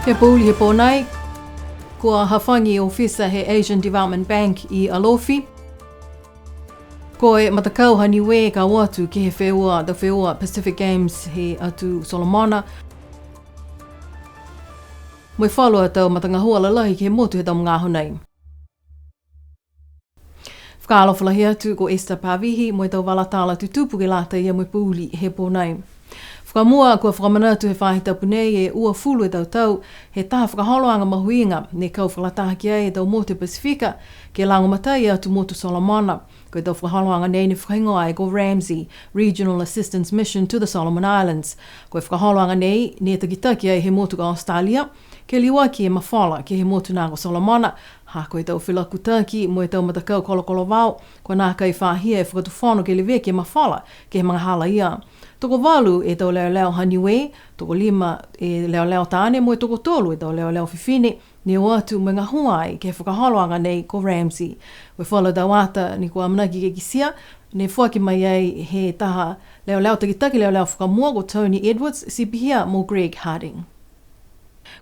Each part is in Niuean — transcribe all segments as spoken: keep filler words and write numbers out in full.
He pouli he pō nei, kua hafagi e ofisa he Asian Development Bank i Alofi. Ko e matakau ha Niue ka o atu ke he feua, tau feua Pacific Games he Atu Solomona. Mo e falu a tau matagahua lalahi ke he motu he tau magaaho nei. Fakaalofa lahi atu, ko Esther Pavihi mo e tau vala tala tutupu ke lata ia mo e pouli he pō nei. Fakamua, kua fakamanatu he faahi tapu nei e uafulu e tau tau he taha fakaholoaga mahuiga ne kau fakalataha ki ai e tau motu he Pasifika ke lagomatai e atu motu Solomona. Ko e tau fakaholoaga nei ne fakahigoa ai ko RAMSI, Regional Assistance Mission to the Solomon Islands. Ko e fakaholoaga nei ne takitaki ai he motu ko Australia ke liuaki e mafola ke he motu na ko Solomona, ha ko e tau felakutaki mo e tau matakau kolokolovao, kua nākai fahia e Fakatufono ke leveki e mafola ke he magahala ia. Tokovalu e tau leoleo ha Niue, tokolima e leoleo taane mo e tokotolu e tau leoleo fifine, ne o atu mo e gahua ai ke he fakaholoaga nei ko RAMSI. Ko e falu tau ata ne kua amanaki ke kitia, ne foaki mai ai he taha leoleo takitaki leoleo fakamua ko Tony Edwards, ti pihia mo Greg Harding.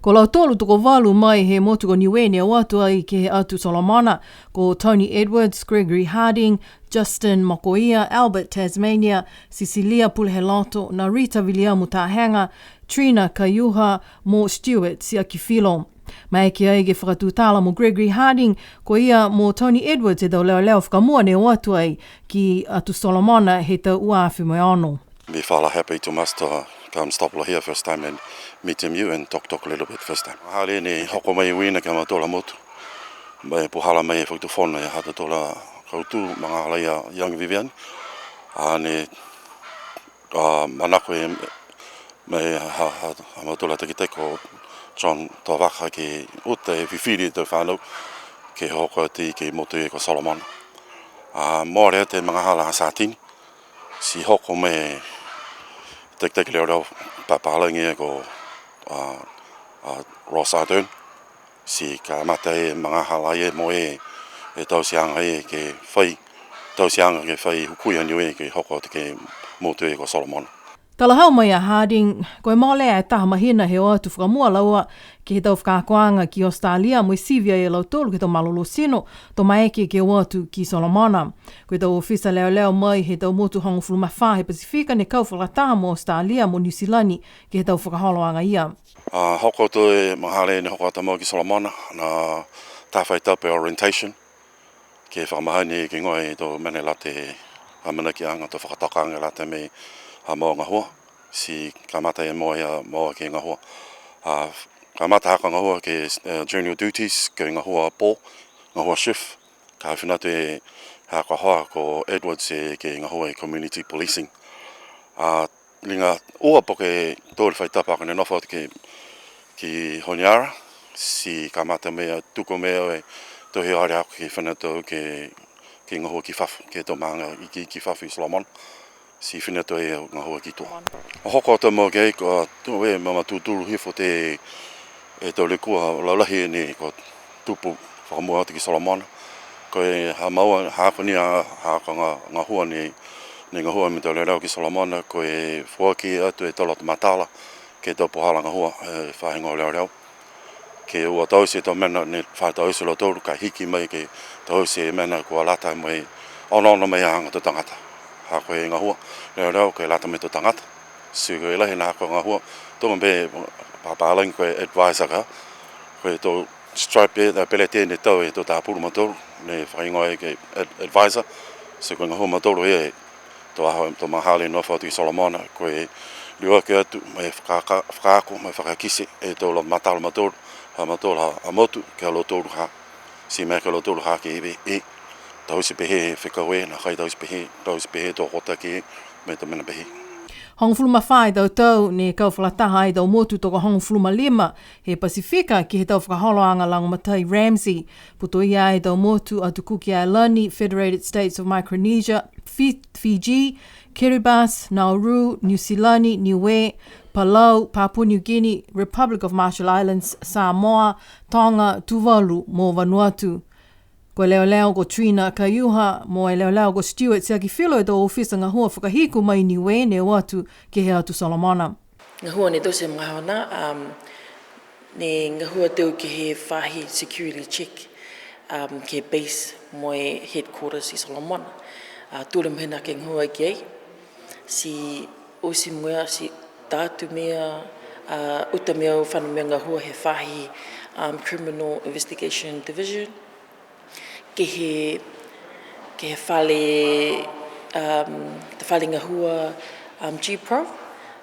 Ko lautolu tokovalu mai he motu ko Niue ne o atu ai ke he Atu Solomona, ko Tony Edwards, Gregory Harding, Justin Mokoia, Albert Tasmania, Cecilia Puleheloto, Narita Viliamu Tahega, Trina Kaiuha, mo Stewart Siakifilo. Maeke ai ke fakatutala mo Gregory Harding, ko ia mo Tony Edwards e tau leoleo fakamua ne o atu ai ki Atu Solomona he tau ua afe mo e ono. Be fala happy to must, uh, come stop here first time and meet him you and talk, talk a little bit first time. Hale ne hoko mai uina ke he mautolu a motu. Mai puhala mai e Fakatufono e ha tautolu a kautū, magahala ia Young Vivian. A ne, a, manako e, mai ha, ha, ha mautolu a takitaki ko John Tovaka ke uta e fifili e tau fanau ke hoko atu ke he motu ko Solomona. A, mole atu e magahala ha Satini. Ti hoko mai e takitaki leoleo papālagi ko, a, a, Ross Ardern. Ti kamata e magahala ia mo e, e tauteaga ia ke fai, tauteaga ke fai hukui a Niue ke hoko atu ke he motu ko Solomona. Talahau mai a Harding, ko e mole e taha mahina he o atu fakamua a laua ke he tau fakaakoaga ki Australia, mo e sivi ai a lautolu ke he tau malolō tino, to maeke ke o atu ki Solomona. Ko e tau ofisa leoleo mai he tau motu hogofulu ma fā he Pasifika ne kau fakalataha mo Australia mo Niu Silani ke he tau fakaholoaga ia. A, hoko atu e magahala ne hoko atu a maua ki Solomona, ne taha faahi tapu e orientation. Ke fakamahani ke he tau mena lata e amanakiaga, tau fakatokaaga lata mo e ha maua gahua, ti kamata e maua ia maua ke gahua. A, kamata haaku gahua ke, e, general duties, ke gahua pō, gahua shift, ka fina atu e haaku hoa ko Edwards e ke gahua e community policing. A, liga ua po ke tolu faahi tapu haaku ne nofo atu ke, ki Honiara, ti kamata mai a tuku mai e tohi ole haaku ke fina atu ke, ke gahua ki fafo, ke he tau maaga i ki, ki fafo i Solomona, ti fina atu e gahua ki tua. Hoko atu mo ke, ko tua e mama tutulu hifo e e tau lekua laulahi ne kua tupu fakamua atu ki Solomona. Ko e ha maua, haaku ni a, haaku a ga, gahua ne, ne gahua mo e tau leoleo ki Solomona, ko e foaki atu e tau loto matala ke he tau puhala gahua, e, faahi gahua leoleo. Ke ua taute e tau mena ne fa taute e lautolu, ka hiki mai ke taute e mena kua lata mo e onoono mai he tau tagata. Ha ko e gahua leoleo ke lata mo e tau tagata. Ti ko e lahi ni haaku a gahua, tuga pē papālagi ko e advisor ka, ko e tau stripe e, peleti ne tau e tau tapulu ha mautolu, ne fakahigoa ke ad-, advisor, ti ko e gahua ha mautolu e, tau aho, tau magahala ne nofo atu ki Solomona, ko e liuaki atu, mo e fakaaka-, fakaako, mo e fakakite e tau loto matala ha mautolu, ha mautolu a, a motu, ke he ha lautolu ha, ti maeke a lautolu ha ke ivi, e, taute pehē e fekau e, nākai taute pehē, taute pehē e tau hokotaki e, mo e tau mena pehē. Hogofulu ma fā e tau tau ne kau fakalataha ai e tau motu tokohogofulu ma lima he Pasifika ke he tau fakaholoaga lagomatai RAMSI. Putoia ai e tau motu Atu Kuki Ailani, Federated States of Micronesia, Fi-, Fiji, Kiribati, Nauru, Niu Silani, Niue, Palau, Papua New Guinea, Republic of Marshall Islands, Samoa, Toga, Tuvalu mo Vanuatu. Ko e leoleo ko Trina Kaiuha mo e leoleo ko Stewart Siakifilo e tau ofisa gahua fakahiku mai Niue ne o atu ke he Atu Solomona. Gahua ne taute he magaaho na, um, Ne gahua tau ke he faahi security check, um, ke he base mo e headquarters i Solomona. Uh, tolu e mahina ke gahua ki ai. Ti oti mo e oti, ta atu mena, uh, uta mena fano mena gahua he faahi, um, Criminal Investigation Division. Ke he, ke he fale, um, fale gahua, um, G Pro,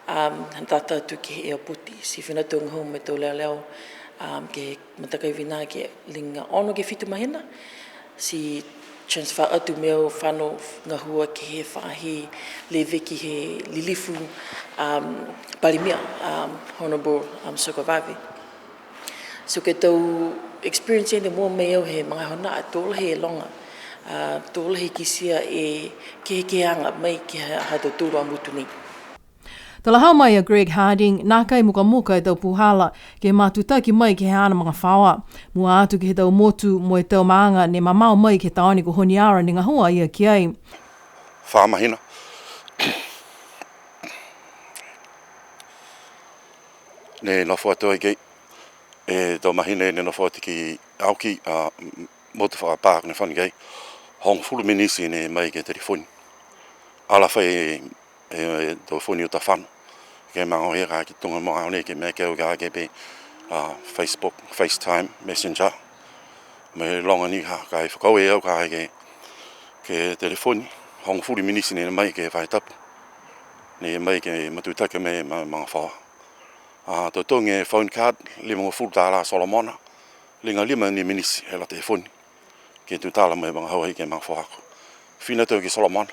um, ta atu ke he airport. Ti fina tau gahua mo e tau leoleo, um, ke he matakavi nā ke liga ono ke fitu mahina. Ti transfer atu mena fano gahua ke he faahi leveki he lilifu, um, Palemia, um, Honourable, um, Sogavare. So ke he tau experience ne moua mai au he magaaho nā, to lahi e loga, a, to lahi e kitia e kehekeheaga mai ke he ha tautolu a motu nei. Talahau mai a Greg Harding, nākai mukamuka e tau puhala ke matutaki mai ke he haana magafaoa. Mua atu ke he tau motu mo e tau maaga ne mamao mai ke he taone ko Honiara ne gahua a ia ki ai. Fā mahina. Ne nofo atu ai ke e tau mahina ne nofo atu ki Aoki, a, motu fakapā ne fano ki ai. Hogofulu minisi ne mai ke telefoni. Ala fai e, e telefoni uta fano. Ke magohia ka ke tuga mo aho nei ke mea ke au ka ke pehē, a, Facebook, FaceTime, Messenger. Mo e loga ni ka, ka e fakaaue au ka ke, ke telefoni, hogofulu minisi ne mai ke he faahi tapu. Ne mai ke matutaki mai ma, magafaoa. A, totogi e phone card, limagofulu tālā Solomona, liga lima ni minisi he la telefoni. Ke tutala mo e magafaoa ke he magafaoa haaku. Fina atu ki Solomona.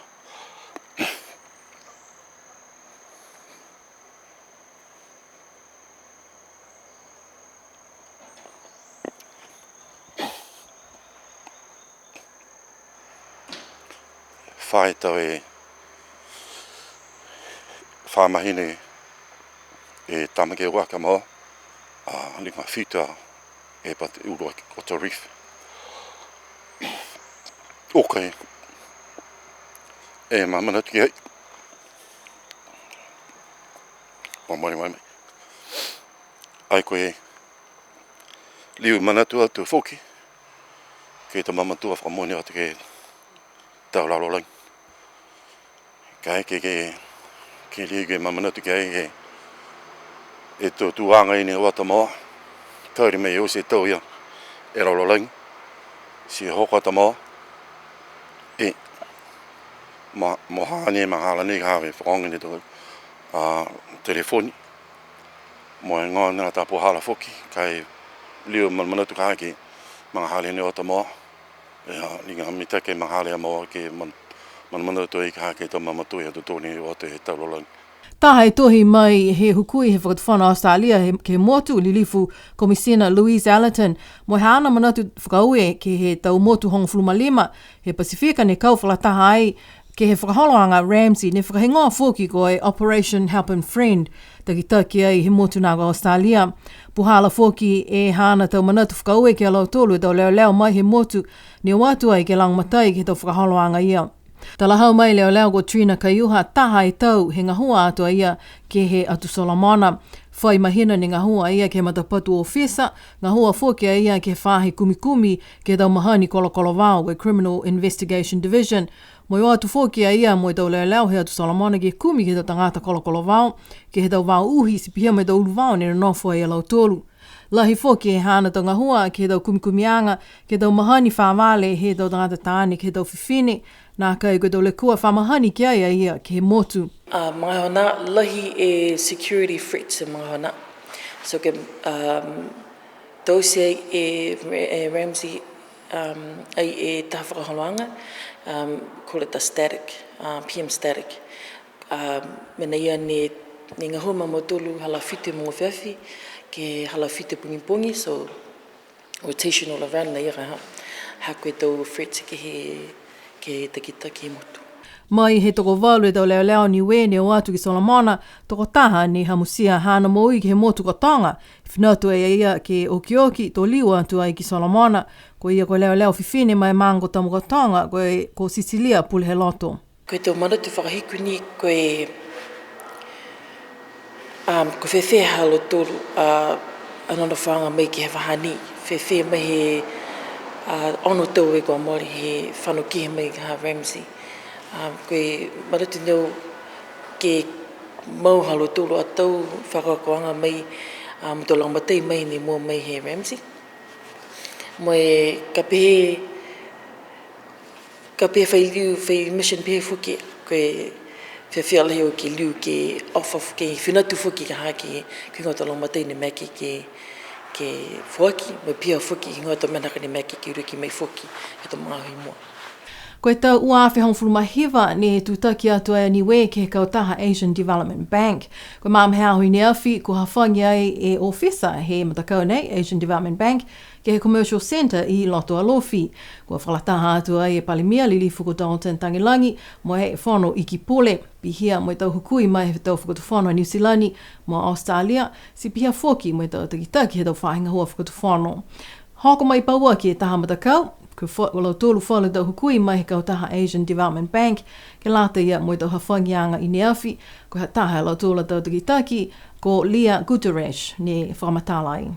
Fā e tau e, fā mahina e tama ke ua ka mo, a, liga fitu a e pati ulu a o Torif. Ok. E ma manatu ki ai. Kua mole mai mai. Ai ko e liu manatu atu foki. Ke he tau mamatua fakamonuina atu ke he tau lalolagi. Ka e ke, ke, ke liu ke ma manatu ki ai ke he tau tuaga i ne o Ata Moa. Kauri mai oti e tau ia e lalolagi. Ti hoko Ata Moa. E, ma, mo hane magahala nei ka ha e fakaoga ne tau, a, telefoni. Mo e gona tau puhala foki, ka e liu ma, manatu ka ke magahala ne o Ata Moa. E, a, liga mitaki e magahala a Moa ke man, ma, manatu ai ka ke tau mamatua ia to tonu o te tau lalolagi. Taha e tohi mai he hukui he Fakatufono Australia he, ke he motu, Lilifu Komisina Louise Ellerton, mo e haana manatu fakaaue ke he tau motu hogofulu ma lima he Pasifika ne kau fakalataha ai ke he fakaholoaga RAMSI ne fakahigoa foki ko e Operation Helping Friend, takitaki ai he motu nā ko Australia. Puhala foki e haana tau manatu fakaaue ki a lautolu e tau leoleo mai he motu ne o atu ai ke lagomatai ke he tau fakaholoaga ia. Talahau mai e leoleo ko Trina Kaiuha, taha e tau he gahua atu a ia ke he Atu Solomona. Fai mahina ne gahua a ia ke he matapatu ofisa, gahua foki a ia ke he faahi kumikumi ke he tau mahani kolokolovao, ko e Criminal Investigation Division. Mo e o atu foki a ia mo e tau leoleo he Atu Solomona ke kumi ke he tau tagata kolokolovao, ke he tau vao uhi, ti pihia mo e tau uluvao ne nonofo ai a lautolu. Lahi foki e haana tau gahua ke he tau kumikumiaga, ke he tau mahani favale he tau tagata taane, ke he tau fifine, nākai ko e tau lekua fa mahani ki ai a ia ke he motu. A, magaaho nā, lahi e security threats he magaaho nā. So ke, um, taute ai e, e RAMSI, um, ai e taha fakaholoaga, um, call it the static, uh, P M static. A, mena ia ne, ne gahua ma mautolu hala fitu e mogo afiafi, ke hala fitu e pogipogi, so rotational around na ia ka ha, ha ko e tau threats ke he, ke he takitaki he motu. Mai he tokovalu e tau leoleo Niue ne o atu ki Solomona, tokotaha ne hamutia haana moui ke he motu ko Toga, fina atu ai a ia ke okioki, to liu atu ai ki Solomona, ko ia ko e leoleo fifine mai maaga ko Tamakautoga, ko e, ko Sisilia Puleheloto. Ko e tau manatu fakahiku ni, ko e, um, ko e fēfē ha lautolu, a, A, nonofo aga mai ke he vahā nei, fēfē mai he, a, ono tau e kua mole he fano kehe mai ha Ramsay. A, ko e manatu nei au ke mau ha lautolu a tau fakaakoaga mai, a, mo e tau lagomatai mai ne mua mai he Ramsay. Mo e ka pehē, ka pehē fai liu, fai mission pehē foki, ko e fiafia lahi au ke liu ke offer, ke fina atu foki ka ha ke, ke higoa tau lagomatai ne maeke ke, ke foaki, mo e pihia foki higoa tau mena ka ne maeke ke uruki mai foki he tau magaaho i mua. Ko e tau ua afe hogofulu ma hiva ne tutaki atu ai a Niue ke he kautaha Asian Development Bank. Ko e magaaho he aho i ne afi, kua hafagi ai e ofisa he matakau nei, Asian Development Bank, ke he Commercial Centre i loto Alofi. Kua fakalataha atu ai e Palemia Lilifu ko Dalton Tagelagi, mo e Fono Ikipule, pihia mo e tau hukui mai he tau fakatufono a Niu Silani mo Australia, ti pihia foki mo e tau takitaki he tau faahi gahua fakatufono. Hoko mai pauaki e taha matakau, ko e fa-, ko lautolu falu tau hukui mai he kautaha Asian Development Bank, ke lata ia mo e tau hafagiaga i ne afi, ko e ha taha a lautolu a tau takitaki, ko Leah Guterres, ne fakamatala ai.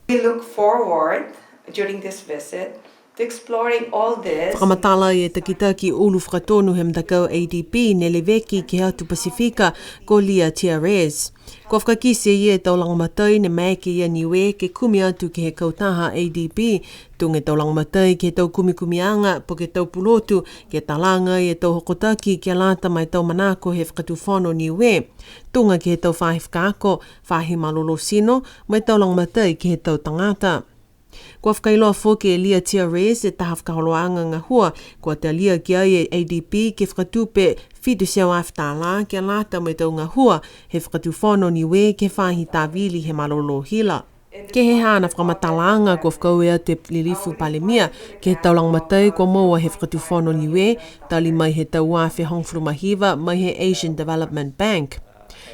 We look forward during this visit to exploring all this. Fakamatala e takitaki ulu fakatonu he matakau A D B ne leveki ke he atu Pasifika, ko Leah Tiares. Kua fakakite e ia e tau lagomatai ne maeke ia Niue ke kumi atu ke he kautaha A D B, tuga e tau lagomatai ke he tau kumikumiaga, po ke tau pulotu, ke talaga e tau hokotaki, ke lata mo e tau manako he fakatufono Niue. Tuga ke he tau faahi fakaako, faahi malolō tino, mo e tau lagomatai ke he tau tagata. Kua fakailoa foki e Leah Tiares e taha fakaholoaga gahua, kua talia ki ai e A D B ke fakatupe fitu e teau afe tālā, ke lata mo e tau gahua he fakatufono Niue ke he faahi tāvili he malolō hila. Ke he haana fakamatalaaga kua fakaaue atu e Lilifu Palemia, ke he tau lagomatai kua moua he fakatufono Niue, tali mai he tau ua afe hogofulu ma hiva mai he Asian Development Bank.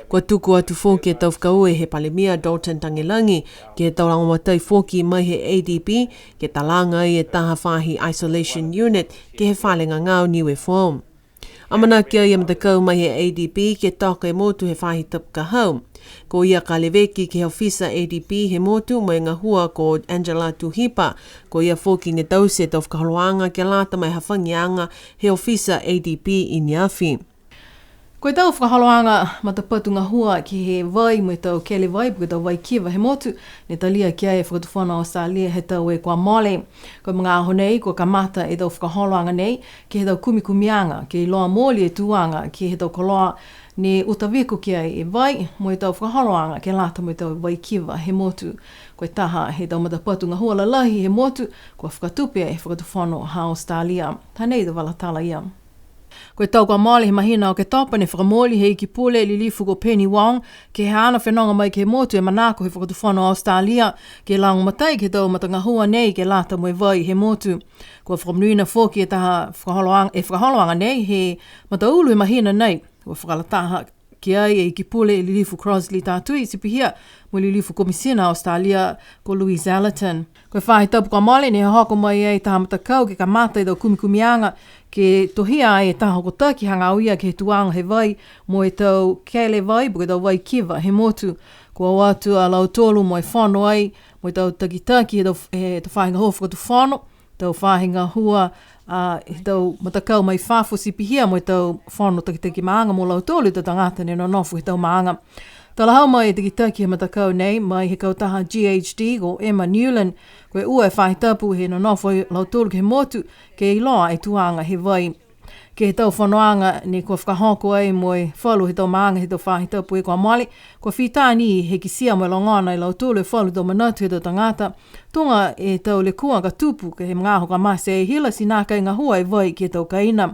Kua tuku atu foki e tau fakaaue he Palemia Dalton Tagelagi, ke he tau lagomatai foki mai he A D B, ke talaga ai e taha faahi isolation unit, ke he fale gagao Niue Foou. Amanaki ai e matakau mai he A D B ke toka e motu he faahi tapu ka hau. Ko ia ka leveki ke he ofisa A D B he motu mo e gahua ko Angela Tuhipa. Ko ia foki ne taute e tau fakaholoaga ke lata mo e hafagiaga he ofisa A D B i ne afi. Ko e tau fakaholoaga matapatu gahua ke he vai mo e tau kele vai, po ke tau vai kiva he motu, ne talia ki ai e Fakatufono Australia he tau e kua mole. Ko e magaaho nei, kua kamata e tau fakaholoaga nei, ke he tau kumikumiaga, ke iloa mooli e tuaga, ke he tau koloa, ne uta viko ki ai e vai, mo e tau fakaholoaga, ke lata mo e tau vai kiva he motu. Ko e taha he tau matapatu gahua lalahi he motu, kua fakatupe e Fakatufono ha Australia. Hanei e tau vala tala ia. Ko e tau kua mole he mahina Oketopa ne fakamooli he Iki Pule Lilifu ko Penny Wong, ke he haana fenoga mai ke he motu e manako he Fakatufono Australia, ke lagomatai ke he tau matagahua nei ke lata mo e vai he motu. Kua fakamonuina foki e taha fakaholoaga, e fakaholoaga nei he mataulu he mahina nei. Kua fakalataha ki ai e Iki Pule Lilifu Crossley Tatui, ti pihia mo e Lilifu Komisina Australia ko Louise Ellerton. Ko e faahi tapu kua mole ne hohoko mai ai taha matakau ke kamata e tau kumikumiaga, ke tohia ai e taha hokotaki hagaao ia ke he tuaga he vai mo e tau kele vai, po ke tau vai kiva he motu. Kua o atu a lautolu mo e fono ai, mo e tau takitaki he tau, he tau faahi gahua fakatufono, tau faahi gahua, a, he tau matakau mai fafo ti pihia mo e tau fono takitaki maaga mo lautolu e tau tagata ne nonofo he tau maaga. Talahau mai e takitaki he matakau nei, mai he kautaha G H D, ko Emma Newland, ko e ua e faahi tapu he nonofo a lautolu ke he motu, ke iloa e tuaga he vai. Ke he tau fonoaga ne kua fakahoko ai mo e falu he tau maaga he tau faahi tapu kua mole, kua fita ni he kitia mo e logona e lautolu e falu tau manatu he tau tagata, tuga e tau lekua ka tupu ke he magaaho ka mate e hila ti nākai gahua e vai ke he tau kaina.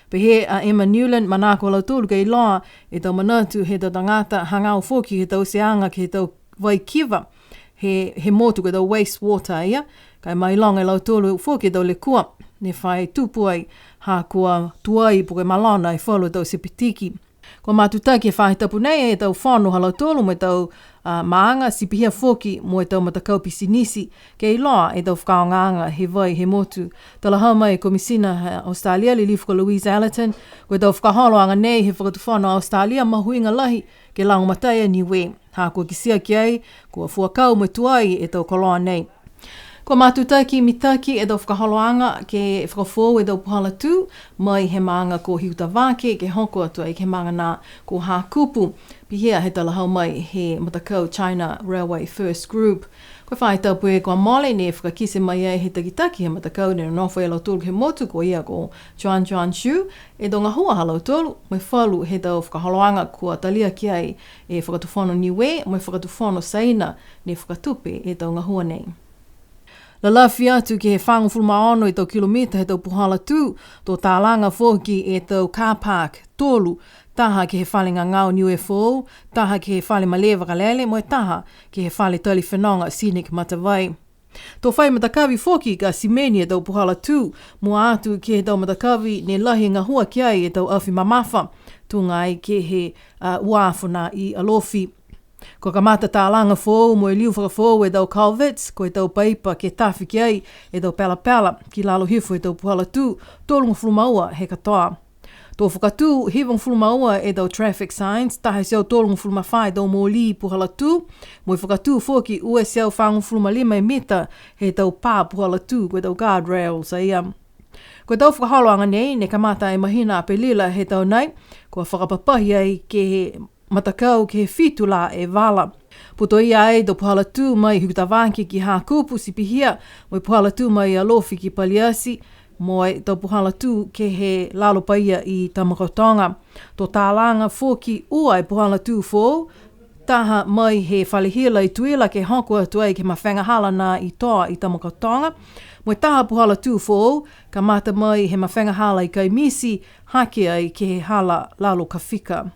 Pehē a Emma Newland, manako a lautolu ke iloa e tau manatu he tau tagata, hagaao foki he tauteaga ke he tau vai kiva he, he motu, ko e tau waste water ia, ka e mailoga e lautolu foki e tau lekua ne fai tupu ai, ha kua tuai po ke malona e falu tau sepitiki. Kua matutaki he faahi tapu nei e tau fono ha lautolu mo e tau a, maaga, ti pihia foki mo e tau matakau pisinisi, ke iloa e tau fakaaogaaga he vai he motu. Talahau mai e Komisina ha Australia, Lilifu ko Louise Ellerton, ko e tau fakaholoaga nei he Fakatufono Australia mahuiga lahi ke lagomatai a Niue. Ha kua kitia ki ai, kua fuakau mo e tuai e tau koloa nei. Kua matutaki mitaki e tau fakaholoaga ke fakafoou e tau puhala tū mai he maaga ko Hikutavake, ke hoko atu ai ke he maaga nā ko Hakupu. Pihia he talahau mai he matakau China Railway First Group. Ko e faahi tapu kua mole ne fakakite mai ai he takitaki he matakau ne nonofo a lautolu he motu, ko ia ko Chuan Chuan Shu, e tau gahua ha lautolu, mo e falu he tau fakaholoaga kua talia ki ai e Fakatufono Niue, mo e Fakatufono Saina, ne fakatupe e tau gahua nei. Lalafi atu ke he fagofulu ma ono e tau kilomita he tau puhala tū, to talaga foki e tau car park tolu, taha ke he fale gagao Niue Foou, taha ke he fale malē vakalele, mo e taha ke he fale tali fenoga Scenic Matavai. To fai matakavi foki ka simeni e tau puhala tū, mua atu ke he tau matakavi ne lahi e gahua ki ai e tau afi mamafa, tuga ai ke he, a, uafo nā i Alofi. Kua kamata talaga foou mo e liu fakafoou e tau culverts, ko e tau paipa ke tafi ki ai e tau pelapela, ki lalo hifo he tau puhala tū, tolugofulu ma ua he katoa. To fakatū hivagofulu ma ua e tau traffic signs, taha e teau tolugofulu ma fā e tau molī puhala tū, mo e fakatū foki ua e teau fagofulu ma lima e mita he tau pā puhala tū, ko e tau guard rails a ia. Ko e tau fakaholoaga nei, ne kamata e mahina Apelila he tau nei, kua fakapapahi ai ke he matakau ke he fitu lā e vala. Putoia ai e tau puhala tū mai Hikutavake ki Hakupu ti pihia, mo e puhala tū mai Alofi ki Paliati, mo e tau puhala tū ke he lalo paia i Tamakautoga. To talaga foki ua e puhala tū foou, taha mai he fale hila i Tuila ke hoko atu ai ke he mafega hala nā i Toa i Tamakautoga. Mo e taha puhala tū foou, kamata mai he mafega hala i Kaimiti, hake ai ke he hala lalo Kafika.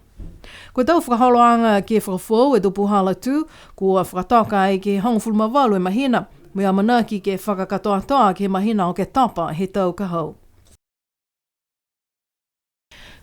Ko e tau fakaholoaga ke fakafoou e tau puhala tū, kua fakatoka ai ke hogofulu ma valu e mahina, mo e amanaki ke fakakatoatoa ke he mahina Oketopa he tau ka hau.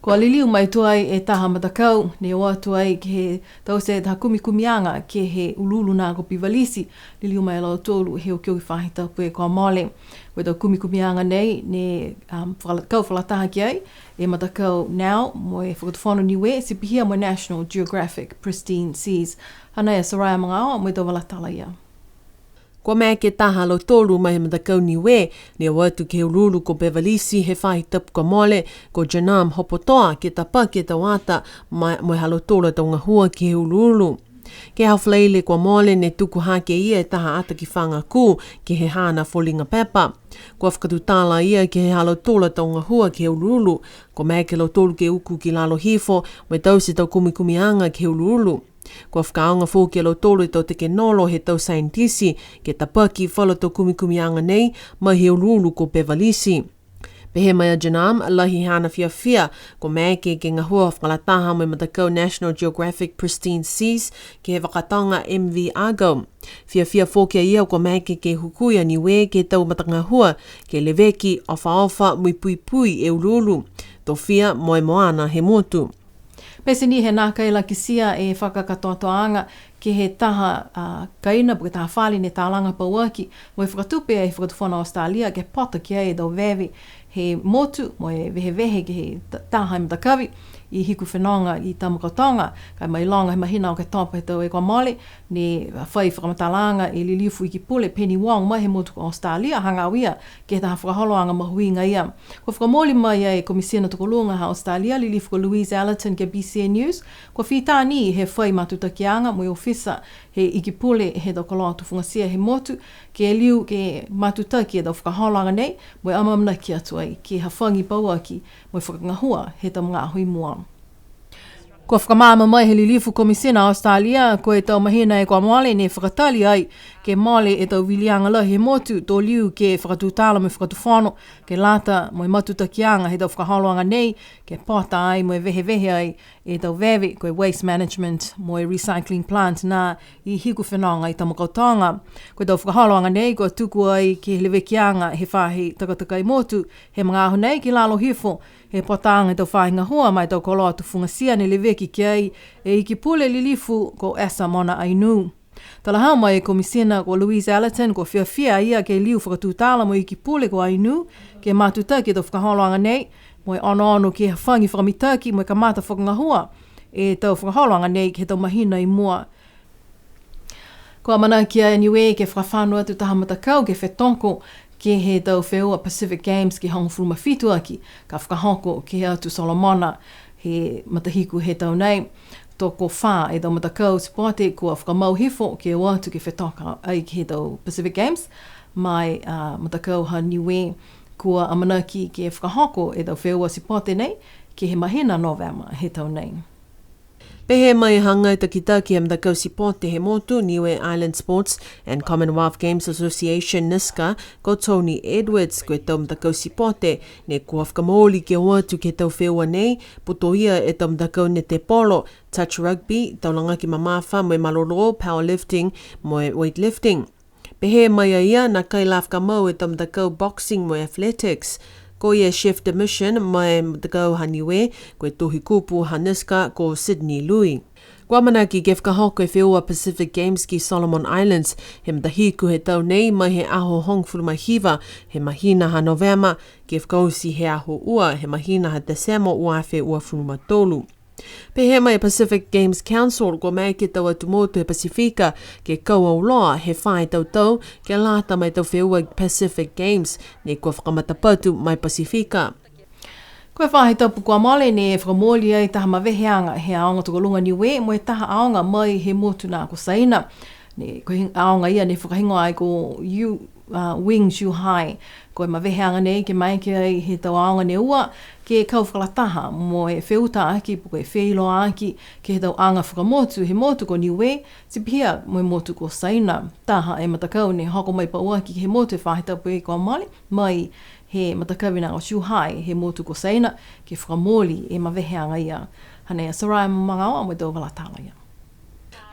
Kua liliu mai tuai e taha matakau, ne o atu ai ke he taute e taha kumikumiaga ke he uluulu nā ko Beveridge, liliu mai a lautolu he okioki faahi tapu kua mole. Ko e tau kumikumiaga nei, ne, um, fakala-, kau fakalataha ki ai, e matakau Now, mo e Fakatufono Niue, ti pihia mo e National Geographic Pristine Seas. Hanei a Soraya Magaoa, mo e tau vala tala ia. Kua maeke taha a lautolu mai he matakau Niue, ne o atu ke he uluulu ko Beveridge he faahi tapu kua mole, ko Janam Hopotoa, ke tapaki e tau ata, ma-, mo e ha lautolu a tau gahua ke he uluulu. Ke he Aho Falaile kua mole ne tuku hake e ia e taha ata ki Fagakū, ke he haana foliga pepa. Kua fakatutala a ia ke he ha lautolu a tau gahua ke he uluulu, kua maeke a lautolu ke uku ki lalo hifo, mo e taute e tau kumikumiaga ke he uluulu. Kua fakaaoga foki e lautolu e tau tekenolo he tau saienitisi, ke tapaki falu a tau kumikumiaga nei, mai he uluulu ko Beveridge. Pehē mai a Janam, lahi haana fiafia, kua maeke ke gahua fakalataha mo e matakau National Geographic Pristine Seas, ke he vakatoga M V Argo. Fiafia foki a ia kua maeke ke hukui a Niue ke he tau matagahua, ke leveki, ofaofa, mo e puipui e uluulu, tofia mo e moana he motu. Pete ni he nākai la kitia e fakakatoatoaaga ke he taha, a, kaina po ke taha fale ne talaga pauaki, mo e fakatupe ai he Fakatufono Australia ke pota ki ai e tau veve he motu, mo e vehevehe ke he ta-, taha e matakavi i Hikufenoga i Tamakautoga, ka e mailoga he mahina Oketopa he tau kua mole, ne fai fakamatalaaga e Lilifu Ikipule Penny Wong mai he motu ko Australia, hagaao ia ke he taha fakaholoaga mahuiga ia. Kua fakamooli mai ai e Komisina Tokoluga ha Australia, Lilifu ko Louise Ellerton ke he B C N News, kua fita ni he fai matutakiaga mo e ofisa he Ikipule he tau koloa tufugatia he motu, ke liu ke matutaki e tau fakaholoaga nei, mo e amaamanaki atu ai ke hafagi pauaki mo e fakagahua he tau magaaho i mua. Kua fakamaama mai he Lilifu Komisina Australia, ko e tau mahina kua mole ne fakatali ai ke mole e tau viliaga lahi he motu, to liu ke fakatutala mo e Fakatufono, ke lata mo e matutakiaga he tau fakaholoaga nei, ke pota ai mo e vehevehe ai e tau veve, ko e waste management mo e recycling plant nā i Hikufenoga i Tamakautoga. Ko e tau fakaholoaga nei, kua tuku ai ke he levekiaga he faahi takatakai motu he magaaho nei ki lalo hifo He pōtaaga e tau faahi gahua ma e tau koloa tufugatia ne leveki ki ai e Iki Pule Lilifu ko Esa Mona Ainuu. Talahau mai e Komisina ko Louise Ellerton, kua fiafia a ia ke liu fakatutala mo e Iki Pule ko Ainuu, ke matutaki e tau fakaholoaga nei, mo e onoono ke hafagi fakamitaki mo e kamata fakagahua e tau fakaholoaga nei ke he tau mahina i mua. Kua amanaki a Niue ke fakafano atu taha matakau ke fetoko ke he tau feua Pacific Games ke hogofulu ma fitu aki, ka fakahoko ke he Atu Solomona he matahiku he tau nei. Tokofā e tau matakau sipote kua fakamau hifo ke o atu ke fetoko ai ke he tau Pacific Games, ma e, a, matakau ha Niue. Kua amanaki ke fakahoko e tau feua sipote nei ke he mahina Novema he tau nei. Pehē mai e hagai takitaki he matakau sipote he motu, Niue Island Sports and Commonwealth Games Association, NISCA, ko Tony Edwards, ko e tau matakau sipote ne kua fakamooli ke o atu ke he tau feua nei, putoia e tau matakau netepolo, touch rugby, tau lagaki mamafa mo e malolō, powerlifting, mo e weightlifting. Pehē mai a ia, nākai la fakamau e tau matakau boxing mo e athletics. Ko ia e chef de mission ma e matakau ha Niue, ko e tohi kupu ha NISCA ko Sydney Lui. Kua amanaki ke fakahoko e feua Pacific Games ki Solomon Islands he matahiku he tau nei, mai he aho hogofulu ma hiva he mahina ha Novema, ke fakaoti he aho ua he mahina ha Tesemo ua afe uafulu ma tolu. Pehē mai e Pacific Games Council, kua maeke e tau atu motu he Pasifika ke kau auloa he fā e tau tau, ke lata mo e tau feua Pacific Games ne kua fakamatapatu ma e Pasifika. Ko e faahi tapu kua mole ne fakamooli ai taha maveheaga he aoga tokoluga Niue mo e taha aoga mai he motu na ko Saina. Ne, ko e aoga ia ne fakahigoa ai ko Yu-, a, Wing Zhuhai. Ko e maveheaga nei ke maeke ai he tau aoga ne ua ke kau fakalataha mo e feutaaki po ke feiloaaki ke he tau aga fakamotu he motu ko Niue, ti pihia mo e motu ko Saina. Taha e matakau ne hoko mai pauaki ke he motu he faahi tapu kua mole, mai he matakavi na ko Zhuhai he motu ko Saina, ke fakamooli e maveheaga ia. Hanei a Soraya Magaoa mo e tau vala tala ia.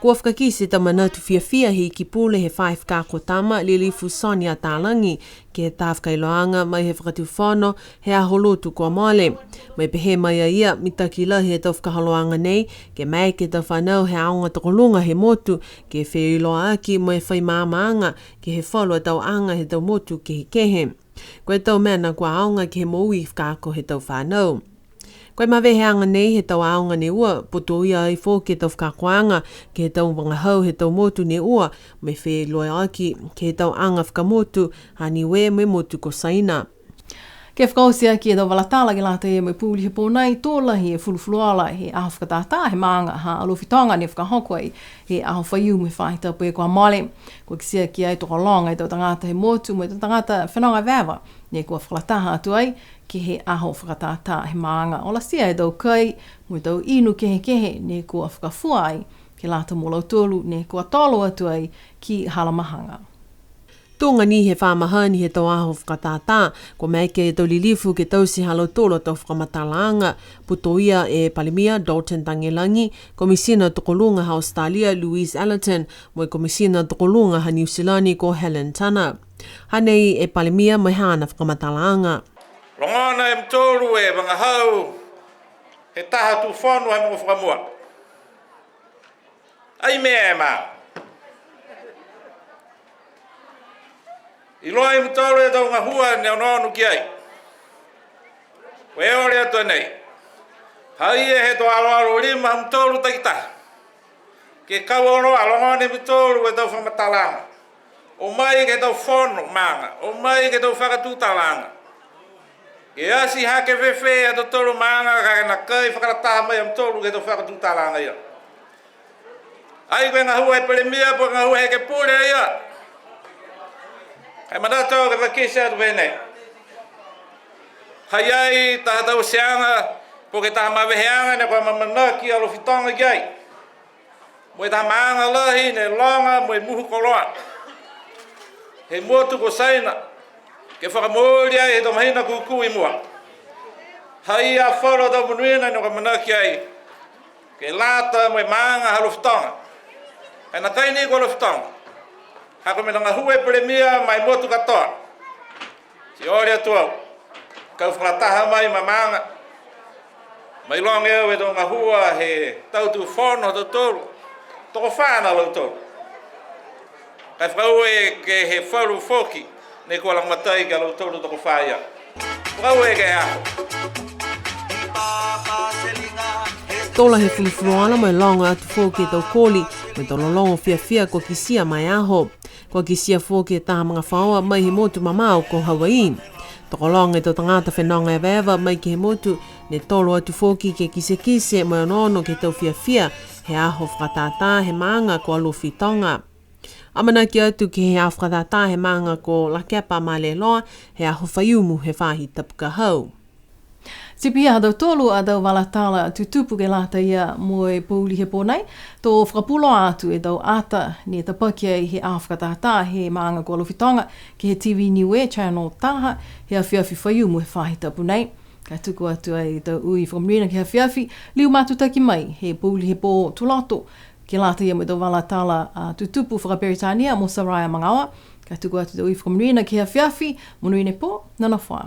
Kua fakakite e tau manatu fiafia he Iki Pule he Faahi Fakaako Tama, Lilifu Sonia Talagi, ke he taha fakailoaga mai he Fakatufono he aho Lotu kua mole. Mo e pehē mai a ia, mitaki lahi e tau fakaholoaga nei, ke maeke e tau fanau he aoga tokoluga he motu ke feiloaaki mo e fai maamaaga ke he falu a tau aga he tau motu kehekehe. Ko e tau mena kua aoga ke he moui fakaako he tau fanau. Ko e maveheaga nei he tau aoga ne ua, putoia ai foki e tau fakaakoaga ke he tau vagahau he tau motu ne ua, mo e feiloaaki ke he tau aga fakamotu ha Niue mo e motu ko Saina. Ke fakaoti aki e tau vala tala ke lata mo e puli he pō nei, to lahi e fulufuluola he aho fakatātā he maaga ha Alofi Toga ne fakahoko ai he aho Faiumu he faahi tapu kua mole. Kua kitia ki ai tokologa e tau tagata he motu mo e tau tagata fenoga eveeva ne kua fakalataha atu ai ke he aho fakatātā he maaga. Olatia e tau kai mo e tau inu kehekehe ne kua fakafua ai ke lata mo lautolu ne kua tolo atu ai ki Halamahaga. Tuga ni he fa mahani he tau aho fakatātā, kua maeke e tau lilifu ke taute ha lautolu a tau fakamatalaaga, putoia e Palemia Dalton Tagelagi, Komisina Tokoluga ha Australia Louise Ellerton, mo e Komisina Tokoluga ha Niu Silani ko Helen Tunnah. Hanei e Palemia mo e haana fakamatalaaga. Logona e mutolu e vagahau he taha tū fono he mogo fakamua. Ai mea e mā. Iloa e mutolu e tau gahua ne onoono ki ai. Ko e ole atu nei. Ha ia he tau aloalo lima ha mutolu takitaha. Ke kau auloa logona e mutolu e tau fakamatalaaga. O mai ke he tau fono maaga, o mai ke he tau fakatutalaaga. Ke ati hake fēfē a tautolu maaga ka e nākai fakalataha mai a mutolu ke he tau fakatutalaaga ia. Ai ko e gahua he Palemia, po ke gahua he Ekepule ia. He manatu au ke fakakite atu pehē nei. Ha i ai taha tauteaga, po ke taha maveheaga ne kua amaamanaki a Alofi Toga ki ai. Mo e taha maaga lahi ne loga mo e muhu koloa he motu ko Saina, ke fakamooli ai he tau mahina kūkū i mua. Ha i ai falu a tau monuina ne kua amanaki ai ke lata mo e maaga ha Alofi Toga. He nākai ni ko Alofi Toga. Ha ko e mena gahua e Palemia ma e motu katoa. Ti ole atu au. Kau fakalataha mai ma maaga. Mailoga e au e tau gahua he tau tū fono ha tautolu, tokofā a lautolu. Ka e fakaaue ke he falu foki, ne kua lagomatai ki a lautolu tokofā ia. Fakaaue ke he aho. To lahi e fulufuluola mo e loga atu foki e tau koli, mo e tau lologo fiafia kua kitia ma e aho. Kua kitia foki e taha magafaoa mai he motu mamao ko Hawaii. Tokologa e tau tagata fenoga evaeva mai ke he motu, ne tolo atu foki ke kitekite mo e onoono ke he tau fiafia he aho fakatātā he maaga ko Alofi Toga. Amanaki atu ke he aho fakatātā he maaga ko Lakepa Maleloa, he aho Faiumu he faahi tapu ka hau. Ti pihia ha tautolu a tau vala tala tutupu ke lata ia mo e pouli he pō nei, to fakapuloa atu e tau ata ne tapaki ai he aho fakatātā he maaga ko Alofi Toga ke he T V Niue Channel taha he afiafi Faiumu he faahi tapu nei. Ka tuku atu ai e tau ui fakamonuina ke he afiafi, liu matutaki mai he pouli he pō Tuloto, ke lata ia mo e tau vala tala a tutupu fakaperitania mo Saraia Magaoa. Ka tuku atu e tau ui fakamonuina ke he afiafi, monuina e pō, nonofo ā.